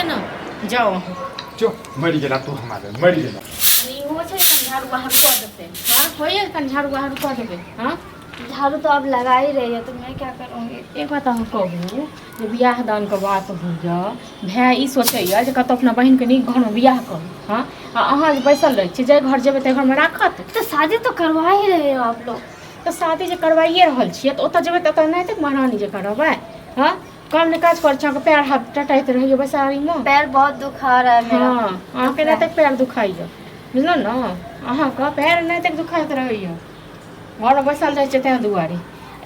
ने? जाउ अहाँ। जो मरि गेला तू, हमारे मरि गेला। कनी इहो छै, कनि झाड़ू बहारू कऽ देतै। हँ, होइए, कनि झाड़ू बहारू कऽ देबै। हँ, झाड़ू तो आप लगा ही रही है, तो मैं क्या करूँगी? एक बात अहाँ कहू जे बियाह दानके बात होइए, भाय ई सोचैए जे कतहु अपना बहिनके नीक घरमे बियाह करू। हँ, आ अहाँ जे बैसल रहै छियै, जाहि घर जेबै ताहि घरमे राखत? तो शादी तो करवा ही रहे हो आप लोग। तऽ शादी जे करवाइए रहल छियै तऽ ओतऽ जेबै तऽ ओतऽ एनाहिते महारानी जकाँ रहबै? हँ, काम नहि काज करै छी, अहाँके पैर हाथ टटाइत रहैए बैसारीमे। पैर बहुत दुखा रहा है मेरा। हँ, अहाँके एनाहिते पैर दुखाइए, बुझलहुँ ने? अहाँके पैर एनाहिते दुखाइत रहैए, घरमे बैसल जाइ छै ताहि दुआरे।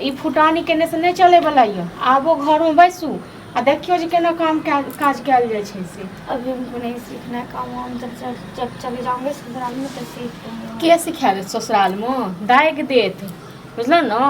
ई फुटानी केने से नहि चलैवला यऽ। आबो घरमे बैसू आ देखियौ जे केना काम काज कयल जाइ छै से। अभी हमको नहीं सीखना है काम वाम। जब जब जब चले जाऊंगे ससुराल में तो सीख लूंगी। के सिखा देत ससुरालमे? दागि देत, बुझलहुँ ने?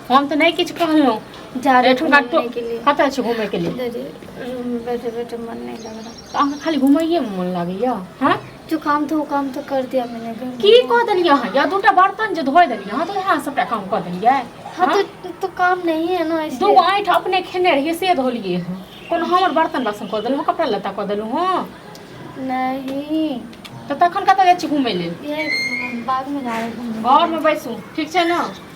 हम तऽ नहि किछु कहलहुँ। जा रहे एहिठुनका घूमने के लिए। कतऽ छै घूमयके लिए? इधर ही रूम में बैठे बैठे मन नहीं लग रहा। तऽ अहाँके खाली घुमैएमे मोन लागैए? हँ। जो काम था वो काम तो कर दिया मैंने घर में। की कऽ देलियै अहाँ? या दूटा बर्तन जे धोइ देलियै अहाँ, तऽ उएह सबटा काम कऽ देलियै? हाँ, तो काम नहीं है ना। दू इसलिए गो ऐंठ अपने खेने रहियै से धोलियै हँ। कोनो हमर बर्तन बासन कऽ देलहुँ, कपड़ा लत्ता कऽ देलहुँ हँ? नहीं। तऽ तखन कतऽ जाइ छी घुमै लेल? ये बाग में जा रहे हैं घूमने। घरमे बैसू, ठीक छै ने?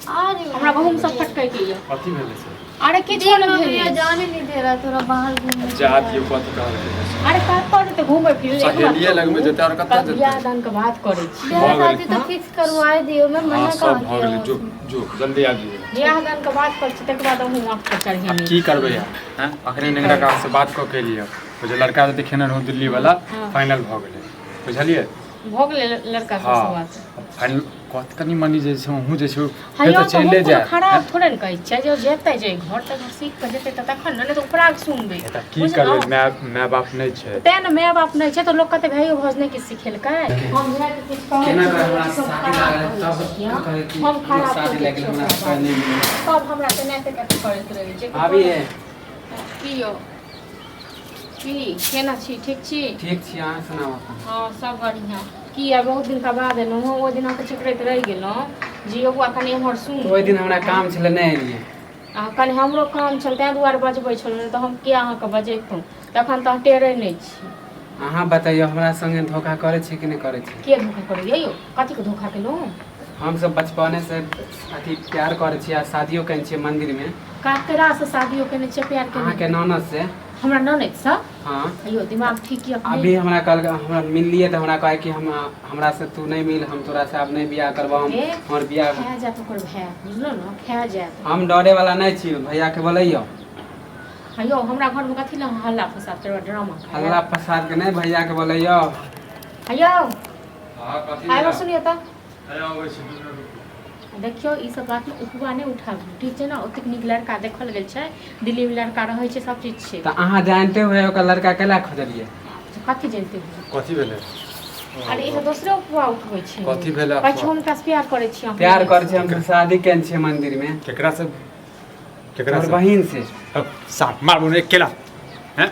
आ रही हूँ। हमरा गहूँम सब फटकैके यऽ। कथी भेलै से? अरे किछो दिन नहि में भेलै। भैया जाने नहीं दे रहा थोड़ा बाहर घूमने। जा दियौ, कथी कहलकै? अरे कतऽ जेतै घूमै फिरै लए? एक बात सहेलिये लगमे कहू, जेतै आओर कतऽ कल जेतै? बियाह दानके बात करै छी। ब्याह भऽ गेलै। शादी तो फिक्स करवाए दियो, मैं हँ, मना सब कहाँ भऽ किया गेलै। हूँ जो उसमें। जो, जल्दी आबि जइयौ। बियाह दानके बात करै छी, तकर बाद अहूँ माथ पर आब चढ़ेने। की करबै यार? हैं, अखने नेंगरा काका से बात कऽ के एलियै। ओ जे लड़का जे देखेने रहौं दिल्ली वाला, फाइनल भऽ गेलै, बुझलियै? भऽ गेलै लड़का हँ सबसँ बात? फाइनल कत कनि मनि जे छै अहूँ जे छै हँ फेर यौ, तऽ तऽ हम चलिए कोनो जायब। खराब थोड़े ने कहै छियै जे जेतै जे घर तऽ घर सीख कऽ जेतै तऽ तखन ने, नहि तऽ उपराग सुनबै। तऽ की करबै? बुझलहुँ? माय माय बाप नहि छै। तेँ ने माय बाप नहि छै तऽ लोक कहतै भाइयो भाउज नहि किछु सिखेलकै। हम भायके किछु कहै केना छियै कर तऽ हमरा सब शादी खराब लागल कहै तब छियै। हँ? कहै कि हम हमर खराब शादी कहै लागि छियै गेल, हमरा ओकरा पाइ नहि मिलल। सब हमरा तेनाहिते कथी करैत रहै छै। भाभी हे। की यौ, की केना छी? ठीक छी? ठीक छी, अहाँ सुनाउ अपन। हँ, सब बढ़िआँ। की आइ बहुत दिनका बाद एलहुँ हँ। ओहि दिन अहाँके चिकरैत रहि गेलहुँ जे यौ बौआ, कनि एम्हर सुन। तऽ ओहि दिन हमरा काम छलै, नहि एलियै। आ कनि हमरो काम छल, ताहि दुआरे बजबै छलहुँ, नहि तऽ हम किया अहाँके बजैतहुँ? तखन तऽ अहाँ टेरै नहि छी। अहाँ बतैयौ, हमरा संगे धोखा करै छी कि नहि करै छी? के धोखा करैए यौ? कथीके धोखा केलहुँ? हमसब बचपनेसँ अथी प्यार करै छी आ शादियो केने छियै मन्दिरमे। ककरासँ शादियो केने छियै, प्यार केने? अहाँके ननद से। हमरा ननदिसँ? हाँ। अयो, दिमाग ठीक यऽ? अभी हमरा कहलक, हमरा मिललियै तऽ हमरा कहै कि हम हमरा से तू नहि मिल, हम तोरा से आब नहि बियाह करबौ, हम ए, हमर बियाह। खा जायत ओकर भाय, बुझलहुँ ने? खा जायत। हम डरे वाला नहि छी, भैयाके बोलैयौ। अयो, हमरा घरमे कथी लए हल्ला फसाद करबै, ड्रामा? हल्ला फसाद के नहि, भैयाके बोलैयौ। अयो। हँ, कथी? आइ सुनियौ तऽ। अरे अबै छी, 2 मिनट रुकू। देखियौ, ई सब बातमे उपवा नहि उठाबू, ठीक छै ने? ओतेक नीक लड़का देखल गेल छै, दिल्लीमे लड़का रहै छै, सब चीज छै। तऽ अहाँ जानते हुए ओकर लड़का केला खोजलियै? कथी जानते हुए? कथी भेलै? अरे ई तऽ दोसरे उपवा उठबै छै। कथी भेलै? कहै छी हम हुनकासँ प्यार करै छी अहाँ। प्यार करै छी हम, शादी केने छियै मन्दिरमे। केकरा से, केकरा तोहर से? बहिन से। अब साफ मारबो ने अकेला हैं।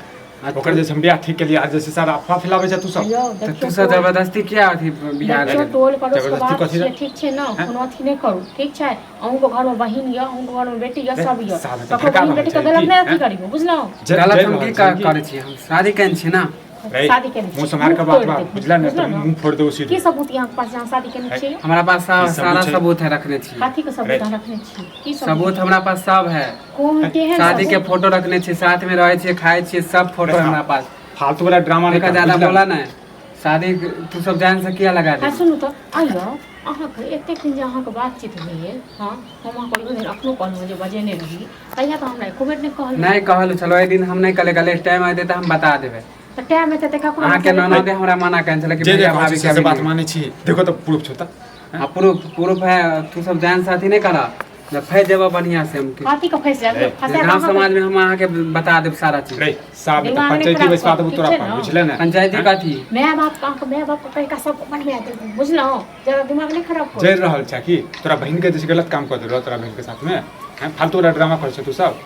ओकर जे हम बियाह ठीक केलियै, आज जैसे सारा अफवाह फैलाबै छै तू सब। यौ, तऽ देखियौ तू सब जबरदस्ती किया अथी बियाह देखियौ करेलही? टोल पड़ोस के जबरदस्ती बात कथी छियै, रे? ठीक छै ने? हैं? कोनो अथी नहि करू, ठीक छै? अहूँके घरमे बहिन यऽ, अहूँके घरमे बेटी यऽ, सब यऽ। साला तऽ ककरो भड़का बहिन रहल बेटीके छै गलत की, नहि अथी हैं? करियौ, बुझलहुँ? गलत जरि हम रहल की छै की? करै छी? हम शादी केने छी ने। रे, शादी केने मुँह छी, सम्हार के मुँह बात तोड़ि बात देब, बुझला ने? बुझलहुँ तऽ ने? मुँह फोड़ देबो की सीधे। सबूत यहाँ पास अहाँ शादी केने छियै? हमरा पास की सब सबूत सारा छै? सबूत है, रखने छी। कथी के सबूत रे। अहाँ रखने छी? की सबूत हमरा पास सब है। कोन केहन शादी के सबूत? फोटो रखने छी, साथ में रहे छियै, खाइ छियै, सब फोटो रे, हमरा पास। फालतू वाला ड्रामा नहीं देखा कर, ज्यादा बुझला? बोला ने, शादी तू सब जान से किया लगा हाँ दे? सुनू तऽ, आइयो अहाँके एतेक दिन जे अहाँके बातचीत भेल, हँ, हम अहाँके ओहि दिन अखनो कहलहुँ जे बजेने रही, तहिया तऽ हमरा एको बेर नहि कहलहुँ। नहीं कहलु छलो एहि दिन, हम नहीं कहले, कहले टाइम आते तऽ हम बता देबै। तऽ टाइम एतै तऽ ककरो अहाँके मतलब ननदे हमरा मना केने छलै कि जे जे भैया कहै भाभी छी के से अभी बात नहि। मानै छी। देखो तऽ प्रूफ छौ तऽ। आ प्रूफ, प्रूफ है। तू सब जान साथी नहीं करा जब फंस जेबा बढ़िया से हम कथी के फंसि जायब? फंसा गांव समाज में हम अहाँके बता देब सारा चीज। रे साहब, तऽ दिमाग नहि पंचायती खराब बैसवा करू, देबो ठीक तोरा छै पर ने? बुझले ने? पंचायती कथी? माय बाप के, अहाँके माय बाप के कहिका सब बनवा देब, बुझलहुँ? ज्यादा दिमाग नहि खराब करू। जरि रहल छै कि तोरा बहिन के जैसे गलत काम कर देलौ तोरा बहिन के साथ में? हैं, फालतू वाला ड्रामा करै छै तू सब।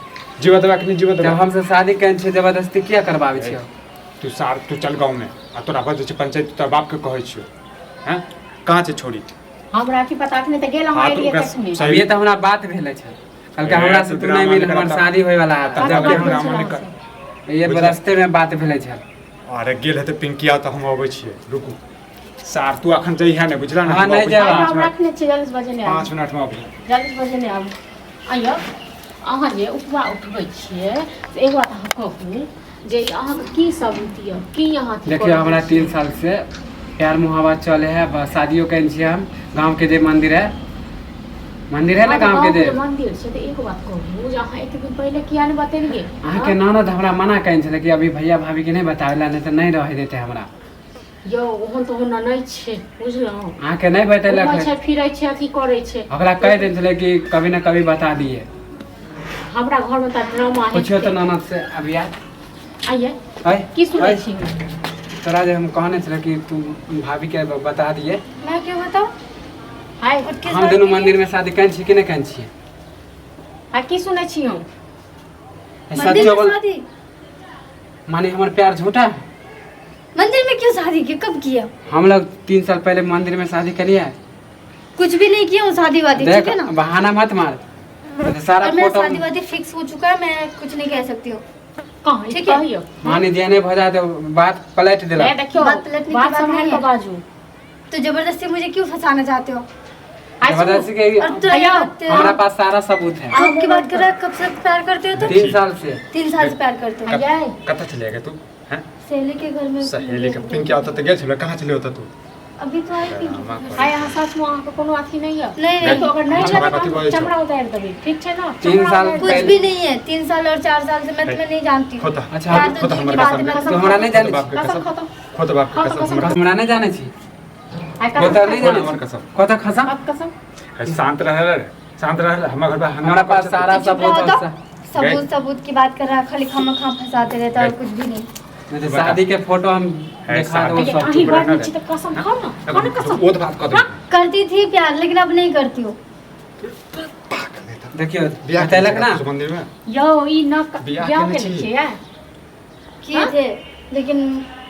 जीवा देबा कि नहि जीवा जब देबा? हमसे शादी केने छियै, जबरदस्ती किया करबाबै छियै? तू सार, तू चल गाँव में आ तोरा पर जे छै पंचायत, तोरा बाप के कहै छियौ। हैं, कहाँ छै छोड़ी? हमरा की पता, अखने तऽ गेल अहाँ हाँ, तऽ एलियै ओकरा तखने। सही- अभिये तऽ हमरा बात भेलै छै, कहलकै ए, हमरा से तू तू नहि ड्रामा मिल, नहि हमर करता। शादी होय वाला है। तब जबकि जाके हम ड्रामा नहि कर। ये बुझलियै? रास्ते में बात भेलै छै। अरे गेल हेतै पिंकिया तऽ हम अबै छियै, रुकू सार, तू अखन जइहे नहि, बुझला ने? हाँ, हम नहि अबै जायब। छी, हम 5 मिनट, रखने छियै, जल्दी बजे नहि आबू। 5 मिनटमे अबै। जल्दी बजे नहि आबू। आइयो अहाँ जे उपवा उठबै छियै से एक बात अहाँ कहू जे अहाँके की सबूत यऽ, की अहाँ अथी देखियौ करै हमरा छियै? 3 साल से प्यार मोहब्बत चले है, बस शादियो केने छियै हम। गाँव के जे मंदिर है, मंदिर है ना अहाँके गाँव के गाँवके जे जे मंदिर छै तऽ एक बात कहू जे अहाँ एते दिन पहिले किया नहि बतेलियै? अहाँके ननद हमरा मना केने छलै कि अभी भैया भाभी के नहि बताबै ला, नहि तऽ नहि रहै देतै हमरा। यौ ओहन तऽ ओहन नहि छै, बुझलहुँ? अहाँके नहि बतेलक? घुमै छै फिरै छै अथी करै छै। ओकरा कहि देने छलै कि कभी ने कभी बता दिए। हमरा घरमे तऽ ड्रामा पुछियौ तऽ ननद से अभी आयत। आइए अय की सुनै अय, छी? तोरा जे हम कहने छलै कि तू भाभी के बता दिए। मैं क्यों बताऊँ? हाय और किस हम बात दुनू के लिए? मंदिर में शादी केने छी कि नहि केने छियै? आ की सुनै छी हम? मंदिर सच्चो में बोल। शादी? माने हमर प्यार झूठा है? मंदिर में क्यों शादी की, कब किया? हम लोग 3 साल पहले मंदिर में शादी करिए। कुछ भी नहीं किया हूँ शादी वादी, देख ठीक है ना? बहाना मत मार, तो सारा और मेरा फोटो शादी वादी फिक्स हो चुका है, मैं कुछ नहीं कह सकती हूँ। कहाँ ठीक है। कहियौ। माने जे नहीं भजा तो बात पलट ए दिला। देखियौ बात पलटने की बात बात सम्हारि नहीं कऽ है। बाजू। तो जबरदस्ती मुझे क्यों फंसाना चाहते हो? आइ सुनू, जबरदस्ती के और तो भैया, हमारा पास सारा सबूत है। कब की बात कर रहा है? कब से प्यार करते हो तुम? 3 साल से। 3 साल से प्यार करते हो? आइए कतऽ चले गए तू? हैं? सहेली के घर में। सहेली के पिंकिया ओतऽ तऽ गेल छलै, कहाँ छलै ओतऽ तू? अभी तो आई पिंकी के घर। आइ अहाँ सचमे अहाँके कोनो अथी नहि यऽ? नहीं नहीं तो अगर नहीं हमरा छै तऽ कथी हम बजै छौ? चमड़ा उतारि देबै, ठीक छै ने? 3 चमड़ा साल उतारि कुछ पहले- भी नहीं है। 3 साल और 4 साल से मैं तुम्हें नहीं जानती हूँ। खोता अच्छा प्यार तो खोता दूर हमर की बात है, कसम मैं तू हमरा नहीं जाने बाप के कसम कसम खतम। खोता बाप के हाँ, तो कसम कसम। हमर हमरा नहीं जाने छी। आइ खोता कसम नहीं खा। जाने हमर छी। कसम। खोता खसा अब कसम। है, शांत रह रे, शांत रह रे, हमर घर पे हंगामा हमरा पास करै छै। सारा तो चुप सबूत रहो तो। है। सबूत सबूत की बात कर रहा है, खाली खामा खा फंसाते रहता है और कुछ भी नहीं। नहीं तो शादी के फोटो हम है, दिखा दो शादी- सब। अहीं चुप बड़ रहना नीक छी तऽ कसम खाउ ने, खाउ ने कसम। ओ तऽ बात कऽ देबै। करती थी प्यार लेकिन अब नहीं करती हूँ। देखियो बियाह बतेलक ना। मंदिर में यौ ई न बियाह बियाह केने केने छी? छियै? किए थे लेकिन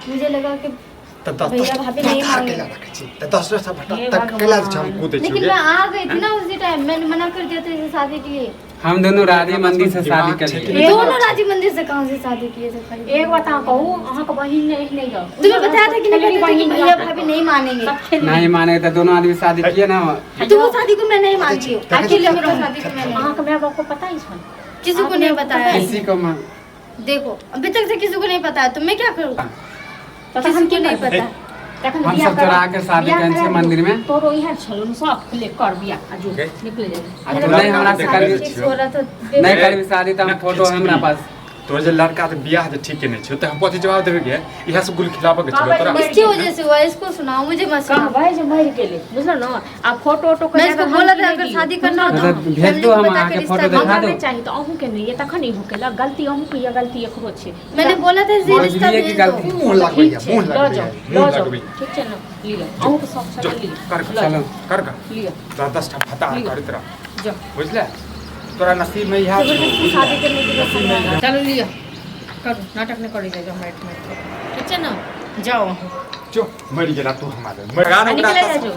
मुझे लगा कि तऽ दस भैया भाभी नहीं मांगे। कैला रखै छी तऽ 10 दस भटा हे तक भगवान। कैला छै हम कूदै छी लेकिन गे। मैं आ गई थी ना उसी टाइम, मैंने मना कर दिया था इसे शादी के लिए। हम दोनों राधे मंदिर से शादी दिमाग छै कि करिए। नहि? दोनों राजी मंदिर से कहाँ से शादी किए थे खाली? एक बात अहाँ कहू, अहाँके बहिन नहि एहने यऽ? तुम्हें बताया था कि नहीं खेलनी बताया था कि बहिन भैया यऽ। भाभी नहीं मानेंगे? सब खेलनी। नहीं माने तो दोनों आदमी शादी किए ना। तो वो शादी को मैं नहीं मानती हूँ, देखै छी, अकेले होकर शादी को मैं नहीं, अहाँके माय बाप को पता ही छल? किसी को नहीं बताया। किसी को मान देखो अभी तक से किसी को नहीं पता है तो मैं क्या करूँ? तऽ किसी तखन को की नहीं करबै? पता है। तखन हम बियाह सब चोरा के शादी बियाह केने छियै करा मंदिर में। तोरो इएह छलो ने शौक, ले कर बियाह आ जो गे। निकले जाए। आ तू नहीं हमरा से मेरा करबी, फिक्स हो रहा था। नहीं करबी शादी तऽ हम फोटो हमरा पास। तोर जे लड़का तऽ बियाह जे ठीक केने छै तऽ हम कथी जवाब देबै गे? इएह सब गुल खिलाबऽ के छलौ तोरा। इसकी वजह से हुआ, इसको सुनाओ, मुझे मत सुनाओ। कहबै जे मरि गेलै, बुझल ने? आ फोटो उटो के मैं इसको बोला था अगर शादी करना हो तो मतलब भेज फैमिली दो, को हम बता के आके रिश्ता फोटो दो। दिखा हमरा दो। नहि चाही तऽ अहूँके नहि यऽ, तखन इहो केलक गलती, अहूँके यऽ गलती, एकरो छै। मैंने बोला था इसे बोल रिश्ता दिए कि भेज दो। गलती। मुँह लगबैया, ठीक छै, मुँह लऽ लगबैया, जाउ, मुँह लऽ जाउ, लगबैया। ठीक छै ने? लिअ, अहूँके शौक छल, जो लिअ, कर लऽ चलो। कर कर लिअ, तोरा 10 टा फता करैत रह, जाउ। बुझले? तोरा नसीब में इएह छौ। जबरदस्ती शादी करने के लिए फंसाया। चलू लिअ, करू नाटक नहि करै जाउ हमरा एहिठमा, ठीक छै ने? जाउ अहाँ। जो मरि गेला तू हमारे मरि आ निकले जाउ।